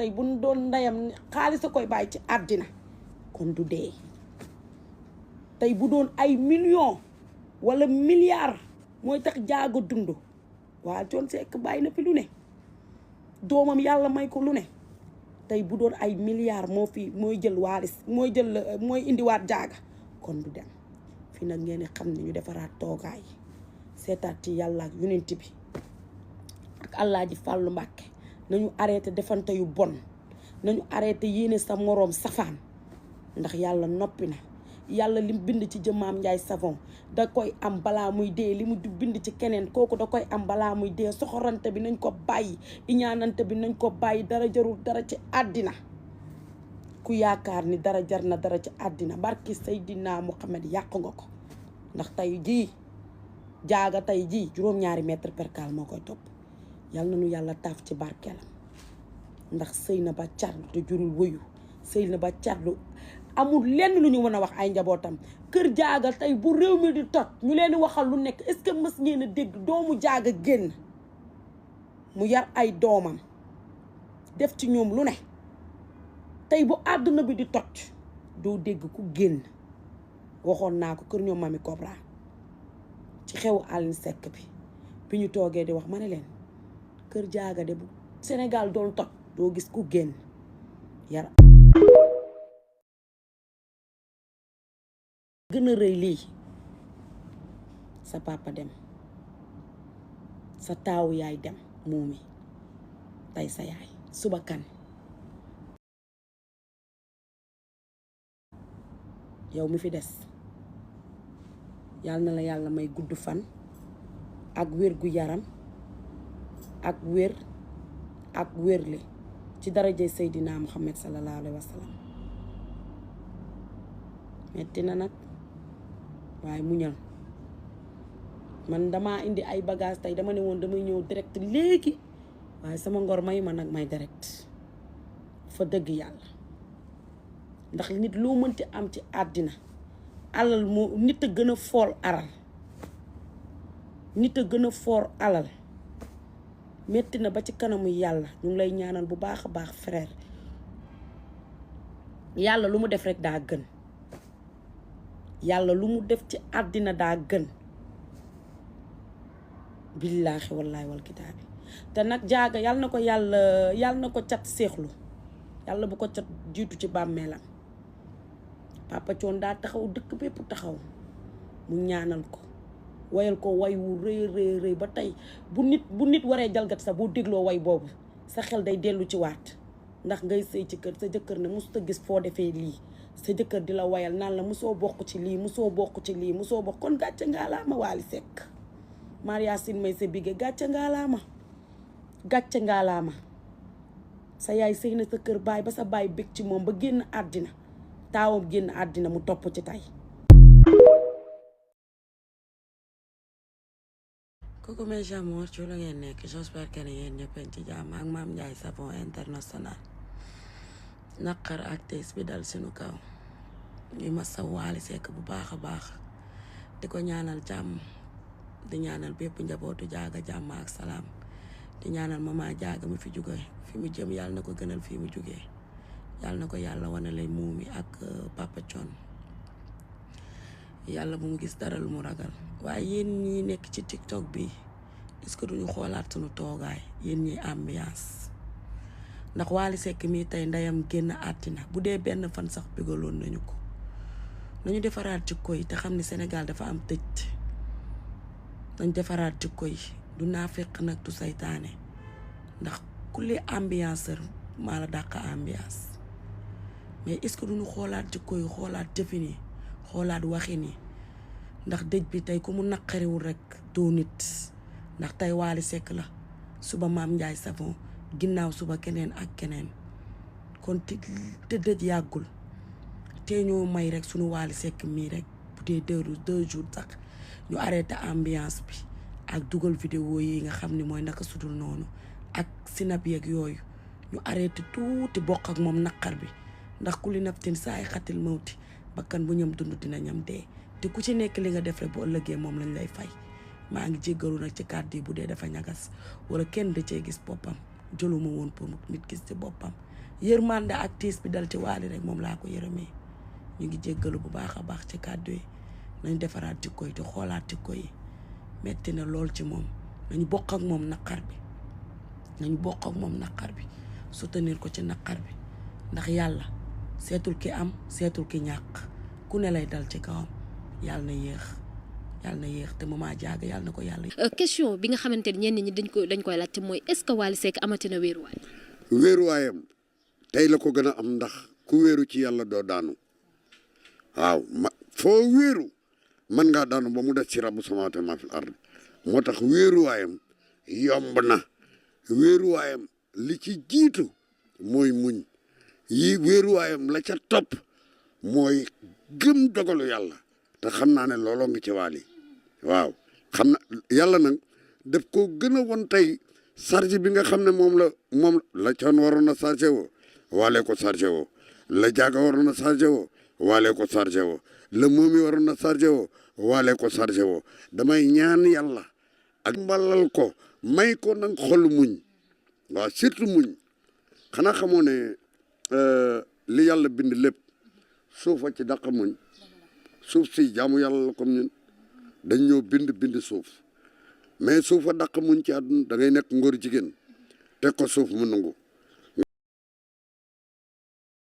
tey bu ñu doon ndeyam xaalis a koy bàyyi ci àddina kon du dee tey bu doon ay millions wala milliards mooy tax jaaga dund waa Thione Seck bàyyi na fi lu ne doomam yàlla may ko lu ne tey bu doon ay milliards mooy jël waalis mooy indiwaat jaaga kon du dem fi nag ngeen xam ne ñu defaraat toogaay seetaat ci yàlla ak yonent bi ak Alaaji Fàllu Mbàkke nañu arrêté defante yu bon nañu arrêté yéene sa moroom safaan ndax yàlla noppi na yàlla lim bind ci jëmaam Njaay Savon da koy am balaa muy dee li mu bind ci keneen kooku da koy am balaa muy dee soxorante bi nañ ko bàyyi iñaanante bi nañ ko bàyyi dara jarul dara ci àddina ku yaakaar ni dara jar na dara ci àddina barki Seydina Muhammad yàq nga ko ndax tey jii jaaga tey jii juróom-ñaari mètre percal moo koy topp yal na nu yàlla taaf ci barkeelam ndax sëy na ba carlu te jurul wëyu sëy na ba carlu amul lenn lu ñu mën a wax ay njabootam kër jaaga tey bu réew mi di toj ñu leen di waxal lu nekk est-ce que mës ngeen a dégg doomu jaaga génn mu yar ay doomam def ci ñoom lu ne tey bu àdduna bi di toj doo dégg ku génn waxoon naa ko kër ñoom Mami Cobra ci xewu Aline Seck bi ñu toogee di wax ma ne leen kër jaaga de bu Sénégal doon toj doo gis ku génn yar gën a rëy lii sa papa dem sa taawu yaay dem Momy tey sa yaay suba kan yow mi fi des yàlla na la yàlla may gudd fan ak wér gu yaram ak wérle ci darajay Seydina Muhammad sallallahu alayhi wa sallam metti na nag waaye muñal man dama indi ay bagage tey dama ne woon damay ñëw direct léegi waaye sama ngor may ma nag may direct fa dëgg yàlla ndax nit loo mënti am ci àddina alal moo nit a gën a foor alal nit a gën a foor alal metti na ba ci kanamu yàlla ñu ngi lay ñaanal bu baax a baax frère yàlla lu mu def rek daa gën yàlla lu mu def ci àddina daa gën billaahi wallaahi wal kitaabi te nag jaaga yàlla na ko cat seexlu yàlla bu ko cat jiitu ci bàmmeelam Papa Thione daa taxaw dëkk bépp taxaw mu ñaanal ko wayal ko way wu rëy ba tey bu nit waree jalgat sax boo dégloo way boobu sa xel day dellu ci waat ndax ngay sëy ci kër sa jëkkër ne mosut a gis foo defee lii sa jëkkër di la wayal naan la mosoo bokk ci lii mosoo bokk kon gàcce ngaalaama Wally Seck Maria Sin may sa bigge gàcce ngaalaama sa yaay sëy na sa kër baay ba sa baay bég ci moom ba génn àddina taawam génn àddina mu topp ci tey coucou mes amours ci la ngeen nekk j'espère que yéen ñëpp ci jàmm ak Mame Ndiaye Savon international naqar ak tiis bi dal sunu kaw ñuy masaw Wally Seck bu baax a baax di ko ñaanal jàmm di ñaanal bépp njabootu jaaga jàmm ak salaam di ñaanal mama jaaga mi fi jóge fi mu jëm yàlla na ko gënal fi mu jógee yàlla na ko yàlla wane lay Momy ak Papa Thione yàlla bu mu gis dara lu mu ragal waaye yéen ñi nekk ci TikTok bi est-ce que duñu xoolaat sunu toogaay yéen ñi ambiance ndax Wally Seck mii tey ndeyam génn àddina bu dee benn fan sax bégaloon nañu ko nañu defaraat jikko yi te xam ni Sénégal dafa am tëj nañu defaraat jikko yi du naafeq nag du saytaane ndax ku li ambianceur maa la dàq ambiance mais est-ce que duñu xoolaat jikko yi xoolaat jëfin yi xoolaat waxin yi ndax dëj bi tey ku mu naqariwul rek doo nit ndax tey Wally Seck la suba Mame Ndiaye Savon ginnaaw suba keneen ak keneen kon te dëj yàggul te ñoo may rek sunu Wally Seck mii rek bu dee 2 jours sax ñu arrêté ambiance bi ak dugal vidéo yi nga xam ni mooy naka sudul noonu ak sinap yeeg yooyu ñu arrêté tuuti bokk ak moom naqar bi ndax ku li naftin saay xatil mawti bakkan bu ñam dund dina ñam dee te ku ci nekk li nga def rek bu ëllëgee moom lañ lay fay maa ngi jéggalu nag ci kàddu yi bu dee dafa ñagas wala kenn da cee gis boppam jëluma woon pour nit gis ci boppam yërmande ak tiis bi dal ci Wally rek moom laa ko yërëmee. ñu ngi jéggalu bu baax a baax ci kàddu yi nañ defaraat jikko yi te xoolaat jikko yi metti na lool ci moom nañ bokk ak moom naqar bi soutenir ko ci naqar bi ndax yàlla seetul ki am seetul ki ñàkk ku ne lay dal ci kawam yàlla na yéex te Mama Diaga yàlla na ko yàlla. question bi nga xamante ni ñenn ñi dañ koy laajte mooy est-ce que Wally Seck amati na wéeruwaay. wéeruwaayam tey la ko gën a am ndax ku wéeru ci yàlla doo daanu waaw foo wéeru mën ngaa daanu ba mu des ci rabbu samawaati maa fil ard moo tax wéeruwaayam yomb na wéeruwaayam li ci jiitu mooy muñ yi wéeruwaayam la ca topp mooy gëm dogalu yàlla te xam naa ne looloo ngi ci Wally waaw xam na yàlla nag daf ko gën a won tey charge bi nga xam ne moom la Thione waroon na chargé woo Wally ko chargé woo la Diaga waroon na chargé woo Wally ko chargé woo la Mame waroon na chargé woo Wally ko chargé woo damay ñaan yàlla ak mbalal ko may ko nag xol muñ waaw surtout muñ xanaa xamoo ne li yàlla bind lépp suufa ci dàq muñ suuf si jaamu yàlla la comme ñun dañ ñoo bind suuf mais suufa dàq muñ ci àdduna da ngay nekk ngóor jigéen teg ko suuf mu nangu